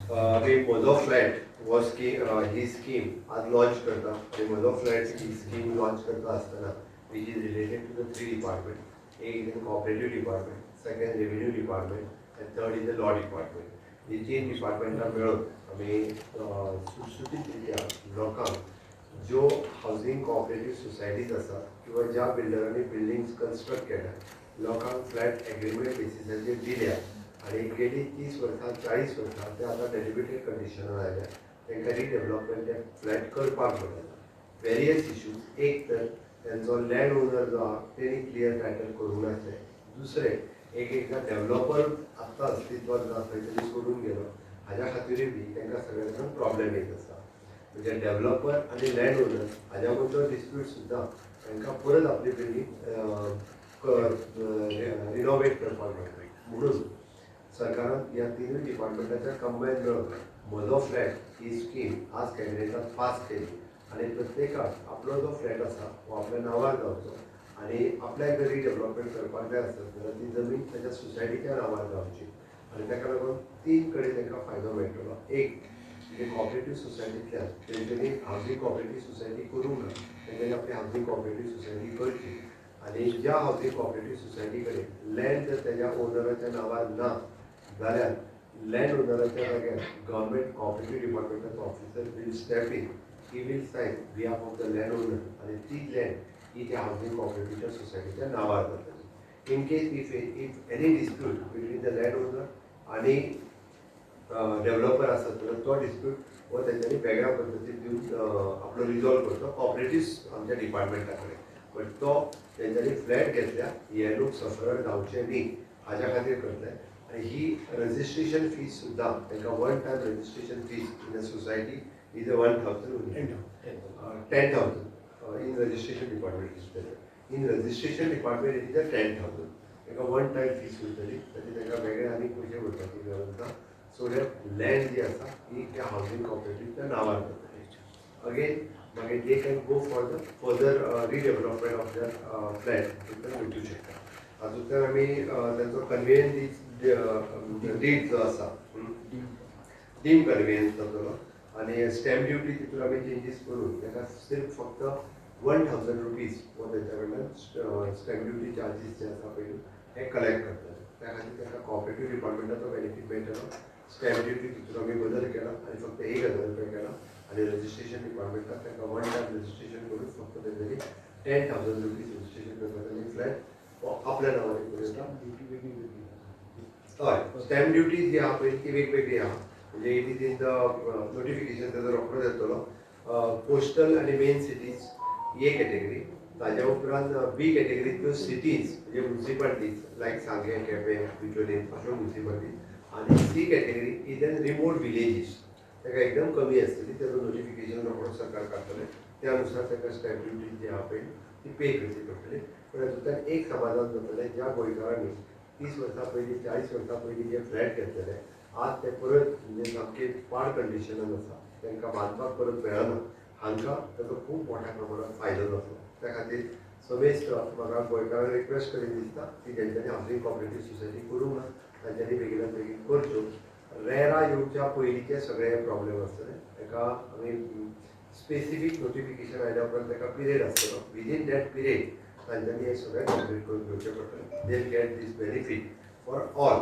आमी म्हजो फ्लॅट हो स्कीम, ही स्कीम आज लॉन्च करता आनी म्हजो फ्लॅट ही स्कीम लॉन्च करता आसतना, which is related to the three department. एक is cooperative department, second revenue department and third is the law department. ही तीन डिपार्टमेंटां मेळून आमी सुटसुटीत रित्या लोकांक, ज्यो हावजींग कॉपरेटीव सोसायटीज आसात किंवा ज्या बिल्डरांनी बिल्डिंग्स कन्स्ट्रक्ट केल्या, लोकांक फ्लॅट एग्रीमेंट बेसिसाचेर दिल्या आनी गेली 30 वर्सां, 40 वर्सां ते आतां डेलिबिरेटेड कंडिशनान आयल्या, तांकां रिडेवलपमेंट ते फ्लॅट करपाक मेळना. Various issues. एक तर तेंचो लँड ओनर जो आहा, तेणी क्लियर टायटल करूंक नासलें. दुसरें, एक एकदां डेवलॉपर आत्तां अस्तित्वात ना, खंय तरी सोडून गेलो. हाज्या खातीरूय बी तांकां सगळ्यांक प्रॉब्लेम येत आसा. म्हणजे डेवलॉपर आनी लँड ओनर हाज्या मदलो डिस्प्यूट सुद्दां तांकां परत आपली बिल्डींग रिनोवेट करपाक मेळटा. म्हणून सरकारान ह्या तिनूय डिपार्टमेंटाच्या कंबायन मेळून म्हजो फ्लॅट ही स्कीम आज कॅबिनेटात पास केली आनी प्रत्येकाक आपलो जो फ्लॅट आसा हो आपल्या नांवार जावचो आनी आपल्याक जर रिडेवलपमेंट करपाक जाय आसत जाल्यार ती जमीन ताच्या सोसायटीच्या नांवार जावची. आनी ताका लागून तीन कडेन तांकां फायदो मेळटलो. एक म्हणजे कॉपरेटीव सोसायटींतल्यान तेंच्यांनी हावजींग कॉपरेटीव सोसायटी करूंक ना, तेंच्यांनी आपली हावजींग कॉपरेटीव सोसायटी करची आनी ज्या हावजींग कॉपरेटीव सोसायटी कडेन लँड जर तेज्या ओनराच्या नांवार ना जाल्यार लँड ओनराच्या जाग्यार गव्हर्मेंट कॉपरेटीव डिपार्टमेंटाचो officer will step in, he will sign behalf of the land owner आनी ती लँड ही त्या हावजींग कॉपरेटिव्हच्या सोसायटीच्या नांवार जातली. In case if any dispute between the land owner आनी डेव्हलपर आसत जाल्यार तो डिस्प्यूट हो तेंच्यांनी वेगळ्या पद्दतीन दिवन आपलो रिजॉल्व करचो कॉपरेटीव आमच्या डिपार्टमेंटा कडेन. बट तो तेंच्यांनी फ्लॅट घेतल्या हे लोक सफरर जावचे न्ही हाज्या खातीर करतले. आनी ही रजिस्ट्रेशन फीस सुद्दां तांकां one time registration fees in a society is a 1,000, 10,000 in registration department. In registration department it is a 10,000. तांकां वन टायम फीस उरतली. ताची तांकां वेगळे आनी पयशे भरपाची गरज ना. सो that land जी आसा ही त्या हावजींग कॉपरेटिव्हच्या नांवार जातली. अगेन मागीर they can go for the further redevelopment of their flat. थंय वचूं शकता. हातूंतल्यान आमी तांचो कन्वेयन्स डीड जो आसा, डीम कन्वेयन्स जातलो आनी स्टॅम्प ड्युटी तितून आमी चेंजीस करून ताका सिर्फ फक्त ₹1,000 हो तेंच्या कडल्यान स्टॅम्प ड्युटी चार्जीस जे आसा पयलीं हे कलेक्ट करतले. त्या खातीर ताका कॉपरेटीव डिपार्टमेंटाचो बेनिफीट मेळटलो. स्टॅम्प ड्युटी तितून आमी बदल केला आनी फक्त ₹1,000 केला आनी रजिस्ट्रेशन डिपार्टमेंटाक तांकां वन टायम रजिस्ट्रेशन करून फक्त तेंच्यांनी ₹10,000 रजिस्ट्रेशन करपाचें आनी फ्लॅट हो आपल्या नांवार करूं येता. हय, स्टॅम्प ड्युटी जी आहा पळय ती वेगवेगळी आहा. म्हणजे it is in the notification, तेजो रोखडोच येतलो. कोस्टल आनी मेन सिटीज ए कॅटेगरी, ताज्या उपरांत बी कॅटेगरींतल्यो सिटीज म्हणजे मुन्सिपालिटीज लायक सांगें, केपें, बिचोलीम अश्यो मुन्सिपालिटीज आनी C category is an remote villages. ताका एकदम कमी आसतली. तेजो नोटिफिकेशन रोखडोच सरकार काडटलें. त्या अनुसार ताका स्टॅम्प ड्युटी जी आहा पळय ती पे करची पडटली. पूण हातूंतल्यान एक समाधान जातलें, ज्या गोंयकारांनी 30 वर्सां पयलीं, 40 वर्सां पयलीं जे फ्लॅट घेतलेले, आज ते परत म्हणजे सामके पाड कंडिशनान आसा, तांकां बांदपाक परत मेळना, हांकां ताचो खूब मोठ्या प्रमाणात फायदो जातलो. त्या खातीर समेस्त म्हाका गोंयकारांक रिक्वेस्ट करीन दिसता की जेंच्यांनी हावजींग कॉपरेटीव सोसायटी करूंक ना, तांच्यांनी बेगिनात बेगीन करच्यो. रेरा येवच्या पयलींचे सगळे प्रॉब्लेम आसतले. ताका आमी स्पेसिफीक नोटिफिकेशन आयल्या उपरांत ताका पिरियड आसतलो. विदीन that period तांच्यांनी हें सगळें कंप्लीट करून घेवचें पडटलें. They get this benefit for all.